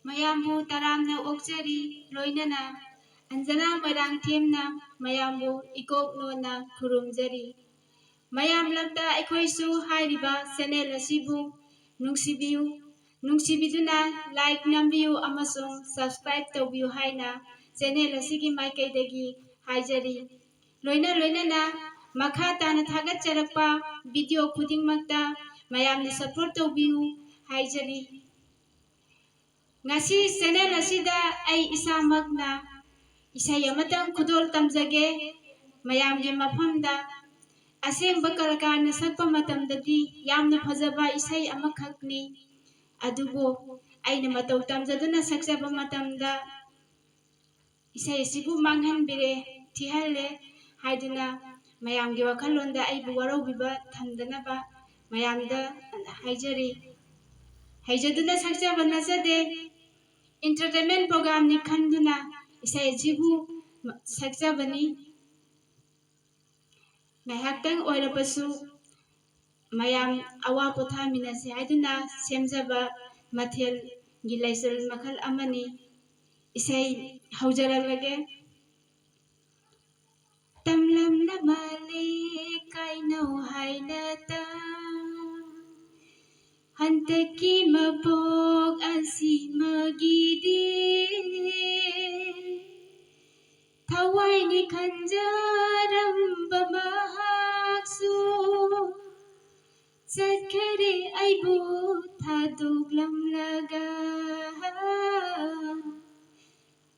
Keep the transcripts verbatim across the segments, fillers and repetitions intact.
ꯃꯌꯥꯝꯕꯨ ꯇꯔꯥꯝꯅ ꯑꯣꯛꯆꯔꯤ, ꯂꯣꯏꯅꯅ ꯑꯟꯖꯅꯥ ꯃꯣꯏꯔꯥꯡꯊꯦꯝꯅ ꯃꯌꯥꯝꯕꯨ ꯏꯀꯣꯛ ꯅꯣꯟꯅ ꯈꯨꯔꯨꯝꯖꯔꯤ꯫ ꯃꯌꯥꯝ ꯂꯝꯇ ꯑꯩꯈꯣꯏꯁꯨ ꯍꯥꯏꯔꯤꯕ ꯆꯦꯅꯦꯜ ꯑꯁꯤꯕꯨ ꯅꯨꯡꯁꯤꯕꯤꯌꯨ, ꯅꯨꯡꯁꯤꯕꯤꯗꯨꯅ ꯂꯥꯏꯛ ꯅꯝꯕꯤꯌꯨ ꯑꯃꯁꯨꯡ ꯁꯕꯁꯀ꯭ꯔꯥꯏꯕ ꯇꯧꯕꯤꯌꯨ ꯍꯥꯏꯅ ꯆꯦꯅꯦꯜ ꯑꯁꯤꯒꯤ ꯃꯥꯏꯀꯩꯗꯒꯤ ꯍꯥꯏꯖꯔꯤ꯫ ꯂꯣꯏꯅ ꯂꯣꯏꯅꯅ ꯃꯈꯥ ꯇꯥꯅ ꯊꯥꯒꯠꯆꯔꯛꯄ ꯚꯤꯗꯤꯑꯣ ꯈꯨꯗꯤꯡꯃꯛꯇ ꯃꯌꯥꯝꯅ ꯁꯄꯣꯔꯠ ꯇꯧꯕꯤꯌꯨ ꯍꯥꯏꯖꯔꯤ꯫ ꯉꯁꯤ ꯆꯦꯅꯦꯜ ꯑꯁꯤꯗ ꯑꯩ ꯏꯁꯥꯃꯛꯅ ꯏꯁꯩ ꯑꯃꯇꯪ ꯈꯨꯗꯣꯜ ꯇꯝꯖꯒꯦ ꯃꯌꯥꯝꯒꯤ ꯃꯐꯝꯗ꯫ ꯑꯁꯦꯡꯕ ꯀꯂꯥꯀꯥꯔꯅ ꯁꯛꯄ ꯃꯇꯝꯗꯗꯤ ꯌꯥꯝꯅ ꯐꯖꯕ ꯏꯁꯩ ꯑꯃꯈꯛꯅꯤ, ꯑꯗꯨꯕꯨ ꯑꯩꯅ ꯃꯇꯧ ꯇꯝꯖꯗꯨꯅ ꯁꯛꯆꯕ ꯃꯇꯝꯗ ꯏꯁꯩ ꯑꯁꯤꯕꯨ ꯃꯥꯡꯍꯟꯕꯤꯔꯦ, ꯊꯤꯍꯜꯂꯦ ꯍꯥꯏꯗꯨꯅ ꯃꯌꯥꯝꯒꯤ ꯋꯥꯈꯜꯂꯣꯟꯗ ꯑꯩꯕꯨ ꯋꯥꯔꯧꯕꯤꯕ ꯊꯝꯗꯅꯕ ꯃꯌꯥꯝꯗ ꯍꯥꯏꯖꯔꯤ꯫ ꯍꯩꯖꯗꯨꯅ ꯁꯛꯆꯕ ꯅꯠꯆꯗꯦ, ꯏꯟꯇꯔꯇꯦꯟꯃꯦꯟ ꯄ꯭ꯔꯣꯒ꯭ꯔꯥꯝꯅꯤ ꯈꯟꯗꯨꯅ ꯏꯁꯩ ꯑꯁꯤꯕꯨ ꯁꯛꯆꯕꯅꯤ꯫ ꯉꯥꯏꯍꯥꯛꯇꯪ ꯑꯣꯏꯔꯕꯁꯨ ꯃꯌꯥꯝ ꯑꯋꯥ ꯄꯣꯊꯥꯃꯤꯟꯅꯁꯦ ꯍꯥꯏꯗꯨꯅ ꯁꯦꯝꯖꯕ ꯃꯊꯦꯜꯒꯤ ꯂꯥꯏꯁꯣꯟ ꯃꯈꯜ ꯑꯃꯅꯤ꯫ ꯏꯁꯩ ꯍꯧꯖꯔꯛꯂꯒꯦ꯫ ꯇꯝꯂꯝꯂ ꯃꯥꯜꯂꯦ ꯀꯥꯏꯅꯧ ꯍꯥꯏꯅ ꯇꯥ, ꯍꯟꯗꯛꯀꯤ ꯃꯄꯣꯛ ꯑꯁꯤꯃꯒꯤꯗꯤ ꯊꯋꯥꯏꯅꯤ ꯈꯟꯖꯔꯝꯕ ꯃꯍꯥꯛꯁꯨ ꯆꯠꯈꯔꯦ ꯑꯩꯕꯨ ꯊꯥꯗꯣꯛꯂꯝꯂꯒ꯫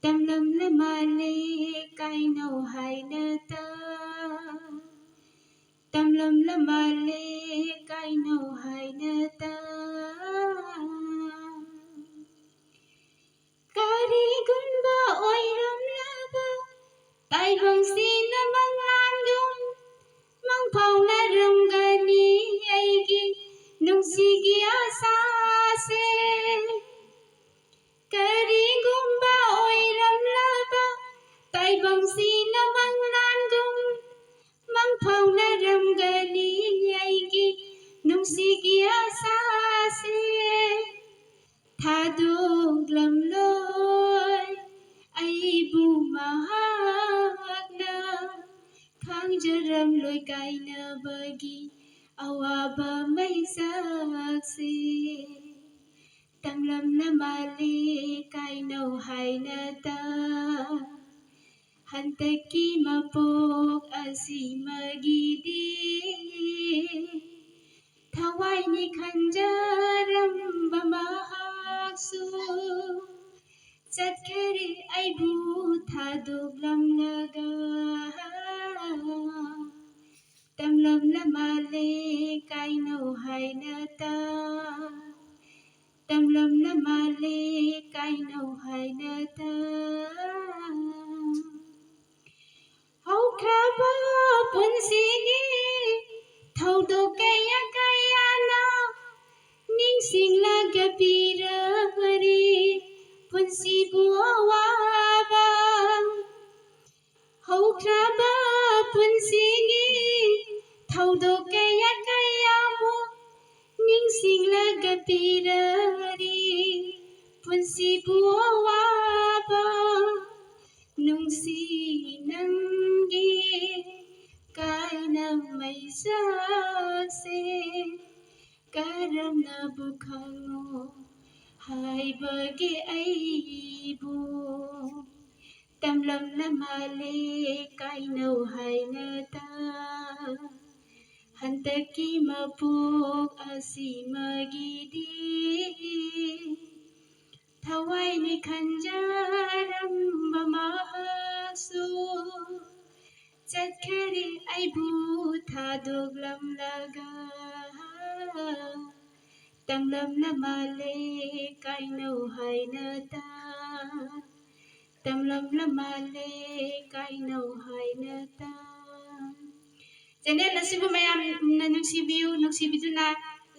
ꯇꯝꯂꯝꯂ ꯃꯥꯜꯂꯦ ꯀꯥꯏꯅꯧ ꯍꯥꯏꯅ ꯇꯥ, ꯇꯝꯂꯝꯂ ꯃꯥꯜꯂꯦ ꯀꯥꯏꯅꯧ ꯍꯥꯏꯅ ꯇꯥ꯫ ꯀꯔꯤꯒꯨꯝꯕ ꯑꯣꯏꯔꯝꯂꯕ ꯇꯥꯏꯕꯪꯁꯤꯅ ꯃꯪꯂꯥꯟꯗꯨꯝ ꯃꯪꯐꯥꯎꯅꯔꯝꯒꯅꯤ ꯑꯩꯒꯤ ꯅꯨꯡꯁꯤꯒꯤ ꯑꯁꯥꯁꯦ꯫ ꯀꯔꯤꯒꯨꯝꯕ ꯑꯣꯏꯔꯝꯂꯕ ꯇꯥꯏꯕꯪꯁꯤꯅ ꯃꯪꯂꯥꯟꯗꯨꯝ ꯃꯪꯐꯥꯎꯅꯔꯝꯒꯅꯤ ꯑꯩꯒꯤ ꯅꯨꯡꯁꯤꯒꯤ ꯑꯁꯥꯁꯦ꯫ ꯊꯥꯗꯣꯛꯂꯝꯂꯣꯏ ꯑꯩꯕꯨ ꯃꯍꯥꯛꯅ, ꯈꯪꯖꯔꯝꯂꯣꯏ ꯀꯥꯏꯅꯕꯒꯤ ꯑꯋꯥꯕ ꯃꯩꯁꯥꯛꯁꯦ꯫ ꯇꯝꯂꯝꯅ ꯃꯥꯜꯂꯤ ꯀꯥꯏꯅꯧ ꯍꯥꯏꯅ ꯇꯥ ꯍꯟꯗꯛꯀꯤ ꯃꯄꯣꯛ ꯑꯁꯤꯃꯒꯤꯗꯤ ꯊꯋꯥꯏꯅꯤ ꯈꯟꯖꯔꯝꯕ ꯃꯍꯥꯛꯁꯨ ꯆꯠꯈꯔꯦ ꯑꯩꯕꯨ ꯊꯥꯗꯣꯛꯂꯝꯂꯒ꯫ ꯇꯝꯂꯝꯅ ꯃꯥꯜꯂꯦ ꯀꯥꯏꯅꯧ ꯍꯥꯏꯅ ꯇꯥ ꯇꯝꯂꯝꯅ ꯃꯥꯜꯂꯦ ꯀꯥꯏꯅꯧ ꯍꯥꯏꯅ ꯇꯥ ꯍꯧꯈ꯭ꯔꯕ ꯄꯨꯟꯁꯤꯒꯤ ꯊꯧꯗꯣꯛ ꯀꯌꯥ ꯀꯌꯥꯅ ꯅꯤꯡꯁꯤꯡꯂꯒ ꯄꯤꯔꯔꯤ ꯄꯨꯟꯁꯤꯕꯨ ꯑꯋꯥꯕ꯫ ꯍꯧꯈ꯭ꯔꯕ ꯄꯨꯟꯁꯤꯒꯤ ꯊꯧꯗꯣꯛ ꯀꯌꯥ ꯀꯌꯥꯕꯨ ꯅꯤꯡꯁꯤꯡꯂꯒ ꯄꯤꯔꯔꯤ ꯄꯨꯟꯁꯤꯕꯨ ꯑꯋꯥꯕ꯫ ꯅꯨꯡꯁꯤ ꯅꯪꯒꯤ ꯀꯥꯏꯅ ꯃꯩꯁꯥꯛꯁꯦ ꯀꯔꯝꯅꯕꯨ ꯈꯪꯉꯣ ꯍꯥꯏꯕꯒꯦ ꯑꯩꯕꯨ꯫ ꯇꯝꯂꯝꯅ ꯃꯥꯜꯂꯦ ꯀꯥꯏꯅꯧ ꯍꯥꯏꯅ ꯇꯥ ꯍꯟꯗꯛꯀꯤ ꯃꯄꯣꯛ ꯑꯁꯤꯃꯒꯤꯗꯤ ꯊꯋꯥꯏꯅꯤ ꯈꯟꯖꯔꯝꯕ ꯃꯍꯥꯛꯁꯨ ꯆꯠꯈꯔꯦ ꯑꯩꯕꯨ ꯊꯥꯗꯣꯛꯂꯝꯂꯒ꯫ ꯇꯝꯂꯝꯅ ꯃꯥꯜꯂꯦ ꯀꯥꯏꯅꯧ ꯍꯥꯏꯅ ꯇꯥ ꯇꯝꯂꯝꯅ ꯃꯥꯜꯂꯦ ꯀꯥꯏꯅꯧ ꯍꯥꯏꯅ ꯇꯥ꯫ ꯆꯦꯅꯦꯜ ꯑꯁꯤꯕꯨ ꯃꯌꯥꯝꯅ ꯅꯨꯡꯁꯤꯕꯤꯌꯨ, ꯅꯨꯡꯁꯤꯕꯤꯗꯨꯅ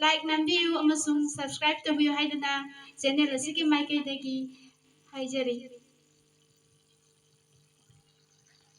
ꯂꯥꯏꯛ ꯅꯝꯕꯤꯌꯨ ꯑꯃꯁꯨꯡ ꯁꯕꯁꯀ꯭ꯔꯥꯏꯕ ꯇꯧꯕꯤꯌꯨ ꯍꯥꯏꯗꯨꯅ ꯆꯦꯅꯦꯜ ꯑꯁꯤꯒꯤ ꯃꯥꯏꯀꯩꯗꯒꯤ ꯍꯥꯏꯖꯔꯤ꯫